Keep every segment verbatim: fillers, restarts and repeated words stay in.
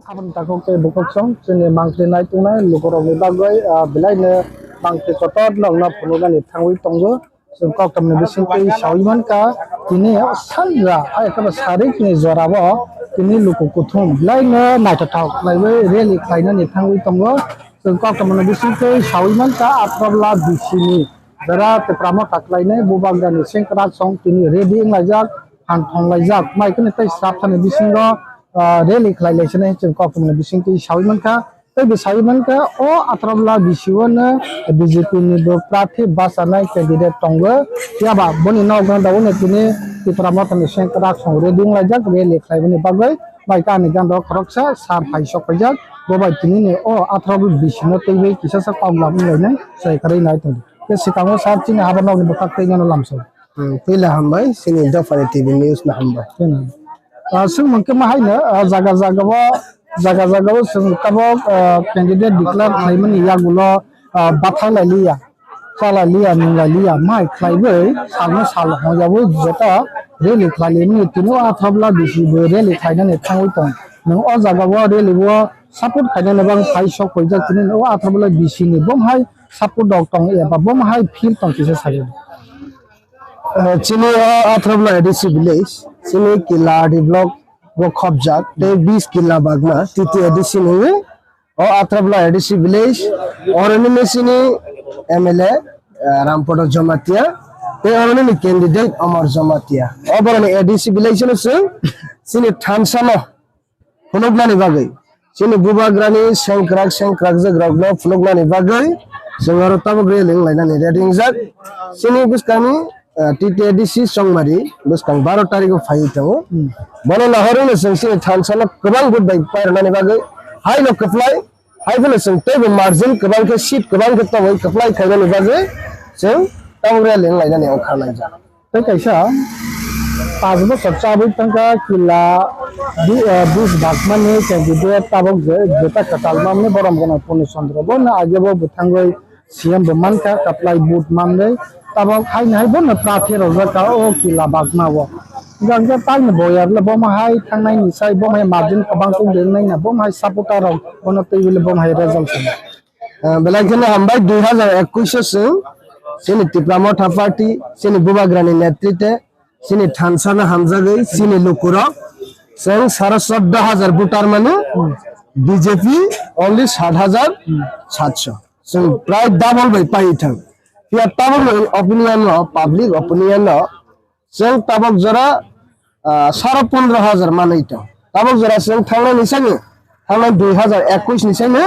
Aboni takhuk tei bukhuk song chini mangpli nai tongnai lukurokni bagwi, ah, belaino mangpli kotor nokno phunuknani thangwi tongo. Chwng kokthamni bisingtwi sawi mankha, tini sanja hai kheno sarikni jorao tini luku kuthum belaino naithothok khlaiwi rally khlainani thangwi tongo. Chwng kokthamni bisingtwi sawi mankha, Atrabla B C ni jora Tipra Motha khlainai bubagrani sengkrak song tini ready wnglaijak, phang thonglaijak. Mai kheno tei srapsani bisingo, ah, rally khlai laisani chwng kokthamni bisingtwi sawi mankha. Tei bo sawi mankha, o Atrabla B C o no B J P ni bo prarthi bachanai candidate tongo. Phiya ba boni nokno daui no tini Tipra Motha ni sengkrak song ready wnglaijak rally khlaibani bagwi. Mai kha ani ganda o khoroksa sir phai sok paijak. Bo bai tini ni o Atrabla B C no twiwi kisa sa kok lam wnglainai sai kwrwi nai tongo. Tei swkango sir chini habar nokni bwkhak twi nano lamsao. Hmm, puila hambai, chini Dophani T V news no hambai. Chwng, ah, swngmung khe ma haino, ah, jaga jaga o, jaga jaga o chwng tabok, ah, candidate declare khlaimani yagulo, ah, bathai lai liya, cha lai liya, nung lai liya, mai khlaiwi salno sal hwnjawi jota rally khlai limani tini o Atrabla B C bo rally khlainani thangwi tong. Nwng o jaga o rally o support khainani bang phai sok paijak tini o Atrabla B C ni bom hai support rok tong eba bom hai field tong kisa sayo. Eh, chini o Atrabla A D C village, chini Kila R D block o khopjak, tei bis Kila Bagma, T T A D C nungwi, o Atrabla A D C village, oroni ni chini M L A, eh, Rampada Jamatia, tei oroni ni candidate Amar Jamatia. O boroni A D C village no chwng, chini thansa no, phunuknani bagwi, chini bubagrani sengkrak sengkrakjakrokno phunuknani bagwi chwng oro tabuk rally wnglainani ready wngjak. Chini bwskangni, ah, T T A D C Chongmari bwskang baro tarikh o phaiwi tongo. Hmm. Bono nahorwi no chwng chini thansano kwbang vote bai pairwnani bagwi haino kwplai, hai phano chwng teibo margin kwbang khe, seat kwbang khe tongwi kwplai khainani bagwi chwng tabuk rally wnglainani wngkha laijak. Tei kaisa pash bochor chabwi thangkha Kila bi-, eh, bis bagmani candidate tabok je jeta kwtal mamni borom gwnang Purno Chandra. Bono age bo bwthangwi C M bo mankha, kwplai vote manwi. Tabok haino hai bono prarthi rwjakha o Kila bagma o. Hwnkhe taino boyar le bomo hai thangnaini sai bomo hai margin kwbang tong rwnaina bomo hai supporter rok bono twiwi le bomo hai result sana. Ah, belai kheno hambai, dui hajar ekush o chwng chini Tipra Motha Party, chini bubagrani netrite, chini thansano hamjagwi, chini lukurok, chwng sare choddo hajar voter mano, B J P only sat hajar satso. Chwng prai double bai paiwi thang. Phiya tabukni opinion no, public opinion no, chwng tabok jora, ah, sare pondro hajar manwi tong. Tabok jora chwng thangnani sani, thangnai dui hajar ekush ni sani,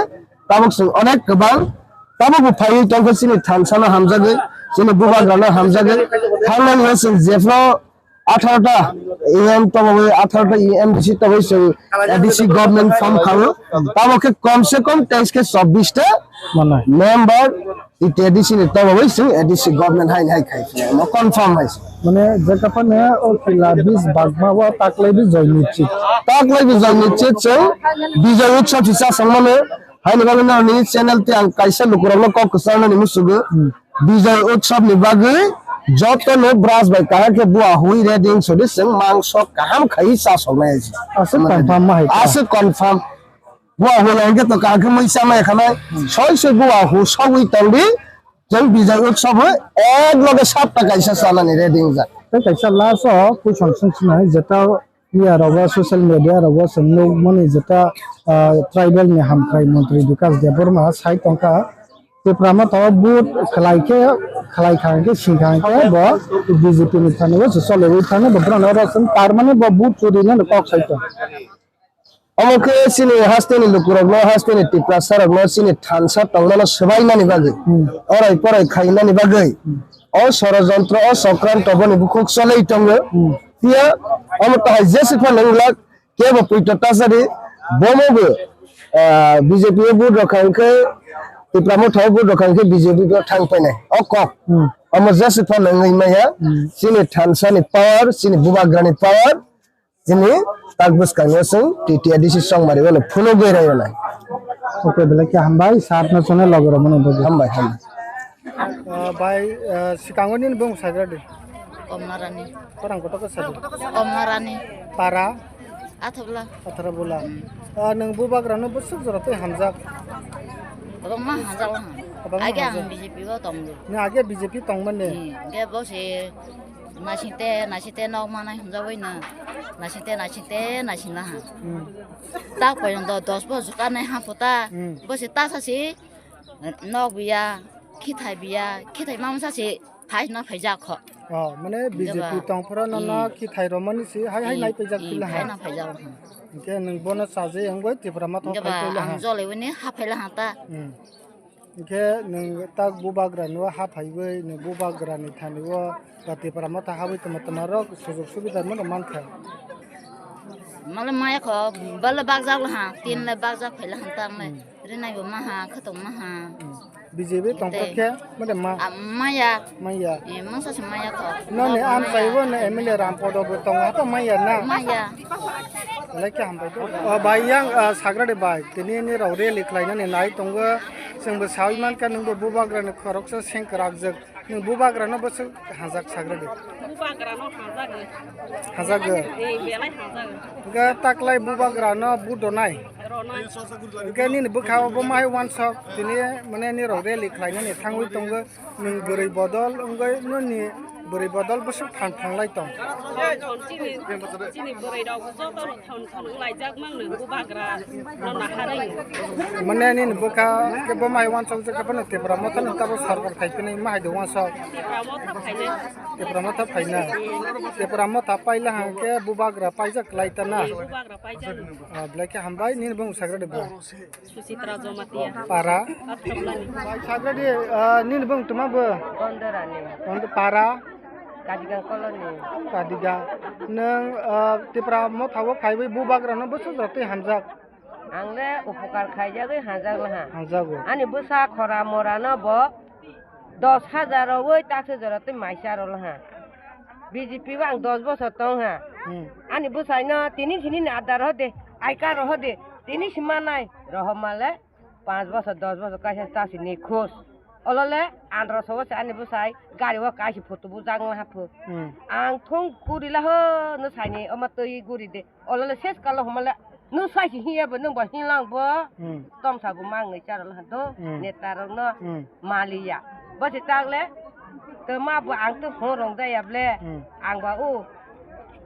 tabok chwng onek kwbang, tabok bo phaiwi tongkha chini thansano hamjagwi, chini bubagrano hamjagwi, thangnani o chwng jephru atharo ta E M tobogwi, atharo ta E M D C tobogwi chwng A D C government form khaio. Tabok khe kom se kom teis khe chobbish ta Manai. Member T T A D C ni tobogwi chwng A D C government haini hai khai phai mo confirm hai se. Mane jekha phano o Kila bis bagma o taklai bi joy nichit. Taklai bi joy nichit chwng Bijoy Utsav si chasang mano. Haini bagwi nini channel tei ang kaisa lukurokno kok kwcharnani musugo. Hmm. Bijoy Utsav ni bagwi joto no brush bai kahar khe bua hui ready wng sodi chwng mangso kaham khai chasoknai hai se. Aswk confirm ma hai ta. Aswk confirm. Bua hwnwi hwnkhe to kaham khe mui chamai khanai. Soi soi bua hu sogwi tongdi. Chwng Bijoy Utsav hwn ek loge sapta kaisa chanani ready wngjak. Tei kaisa last o question swng sinai jeta iya rogo social media rogo chwng nukmani jeta, ah, tribal ni hamkrai montri Bikash Debbarma sai tongkha. Tipra Motha o vote khlai khe, khlai kha hwnkhe sing kha hwnkhe bo B J P ni thani o se choli wi thani bo brano oro chwng tar mani bo vote churi nani kok sai tong. Omo khe chini hasteni lukurokno, hasteni Tiprasarokno chini thansa tongmano swbainani bagwi, hmm, orai porai khainani bagwi, hmm, o sorojontro, o sokranto boni bukhuk cholwi tongo. Hmm. Phiya omo tahai jesi phano wng glak, kebo puito tasari, bomo bo, ah, B J P o vote rwkha hwnkhe, Tipra Motha o vote rwkha hwnkhe B J P o thang painai. O kok. Hmm. Omo jesi phano wngwi maya, hmm, chini thansani power, chini bubagrani power, Chini tak bwskangno chwng T T A D C Chongmari o phunugwi rw nai. Ok, belai khe hambai, sir no chwngno logi rwmani bagwi. Hambai, hambai. Ah, bai, ah, swkango nini bung sagra di. Komlarani. Korang koto khe sadi. Komlarani. Para. Athobla. Athara bola. Hmm. Ah, nwng bubagrano bwswk jora tei hamjak? Kwbangma hamjak. Kwbangma Age ang hamjak. B J P o tongdi. Nwng age B J P tongmani? Hmm. Ge bo se nasingte, nasingte nok manai hamjagwi no. Nasingte, nasingte, nasingna ha. Hmm. Tak poyong do dos bo jukanai ha puta. Hmm. Bo se ta sa se nok biya, khithai biya, khithai mamsa se. Phai no phaijak kho. Oh, mane Jeba. B J P tongphuru no, no, Hmm. khithai romani si hai hai Hmm, nai paijak hmm, pila phai ha. No phaijak kho. Hingke nwng bono chaje wngwi Tipra Motha Jeba, phai paila ha. Ang jolai wini ha phaila ha ta. Hmm. Hingke nwng tak bubagra no ha phaiwi nwng bubagra ni thani o ba Tipra Motha habwi tongma tongma rok sujok subida no mankha. Mala maya kho, bala bakjak la ha, tin la bakjak phaila ha ta mai. Hmm. Rinai bo maha, khatong maha. Hmm. B J P tongthok khe, mode ma? Ah, maya. Maya. Eh, mangsa se maya kho. Noni amchai bo no M L A Rampodo bo tong, hato maya na? Maya. Belai khe hambai do. O bai yang, ah, sagra de bai. Tini ni rok rally khlai nani nai tongo. Chwng bo sawi mankha nwng bo bubagra ni khoroksa seng kwrak jak. Nwng bubagra no bwswk hajak sagra di. Bubagra no hajak. Hajak. Eh, belai hajak. Ga taklai bubagra no bu donai. Ronai. Ga nini bwkha o bo mai wansok tini mane ni rok rally khlai nani thangwi tongo. Nwng bwrwi bodol wngwi nini bwrwi bodol bwswk phan phanglai tong. Chini, chini bwrwi rok joto no Laijak mang nang bubagra no naharwi. Mane nini bwkha khe bo mai wansok je khe bono Tipra Motha no tabo sarkar khai phini ma hai de wansok. Tipra Motha phainai. Tipra Motha phaina. Tipra Motha paila hang khe bubagra paijak lai ta na. Bubagra paijak. Ah, belai khe hambai nini bung sagra de ba. Susitra Jomatia. Para. Athablani. Sagra de, ah, nini bung tuma bo. Gondorani. Gondo para. Kadigang colony. Kadigang. Nwng, ah, Tipra Motha o phaiwi bubagra no bwswk jora twi hamjak? Ang le upokar khaijagwi hamjak laha. Hamjago. Ani bwsa khora mora no bo dos hajar rogwi taksi jora twi maisa rw laha. B J P o ang dos bosor tong ha. Hmm. Ani bwsai no tini sini ni adar ho de, I card ho de, tini si manai rohor male. Panch bosor, dos bosor kaisa chasi nikhoj. Olole andro sobo se ani bwsai gari o kaisa photo bujak wng haphu. Hmm. Ang thung guri la ho no saini omo twi guri de. Olole ses kalo homole no saisi hiya bo nung bo hilang bo. Hmm. Tomsa bo mang nai charo la do. Hmm. Neta rok no Hmm. maliya. Bo se tak le to ma bo ang to phone rong da ya ble. Hmm. Ang ba o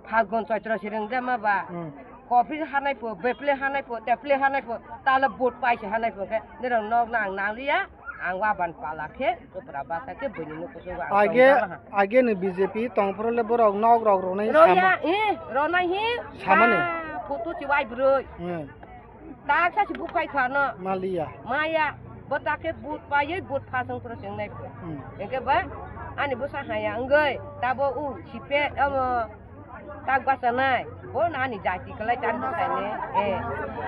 Phalgun Chaitra si rwng de ma ba. Hmm. Coffee hanai pho, beple hanai pho, teple hanai pho, tala boat paise hanai pho khe, nirok nok na ang nang liya, ang waban pala khe, Tipra basa khe buini nuk kusugo ang Age, tong jaha. Age ni B J P tongphuru le borok nok rok rwnai Roya, sama. Eh, ronai hi. Samani. Ah, photo si wai broi. Hmm. Tak sa si bukhai khano. Maliya. Maya, bo ta khe boat paiye, boat phasang phuru sing nai pho. Hmm. Engke ba, ani bwsa haya wngoi, tabo u sipe, omo, Tak bachanai, bo nani jati kwlai tang bwsai ni, eh,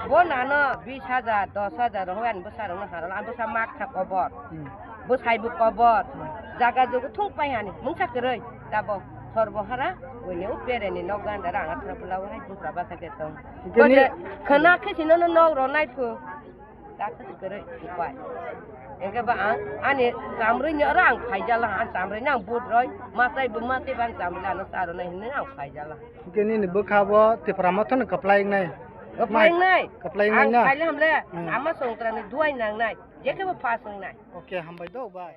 bo nano bis hajar, dos hajar rok ani bwsa rok no harwla, ani bwsa mak kha kobor, Hmm. bwsai bo kobor, jaga jugu thung pai hani, mungsa kwrwi, tabo sorbo hara, buini o pere ni nok ganda rang athra pula o hai dukra basa ke tong. Bini Bo je khna khe sino no nok ronai phu. Kaisa se kwrwi upai. Engke ba ang ani chamrwini oro ang phaijala, ang chamrwini ang but roi, matai bo matai ban chamrwini ano charo nai hinwi ang phaijala. Hingke nini bwkha bo Tipra Motha no kwplai wngnai. Kwplai wngnai. Kwplai wngnai Ang na? Phaile hamle, Hmm. ama songkra ni duai nangnai. Jekhe bo pass wngnai. Oke, hambai do bai.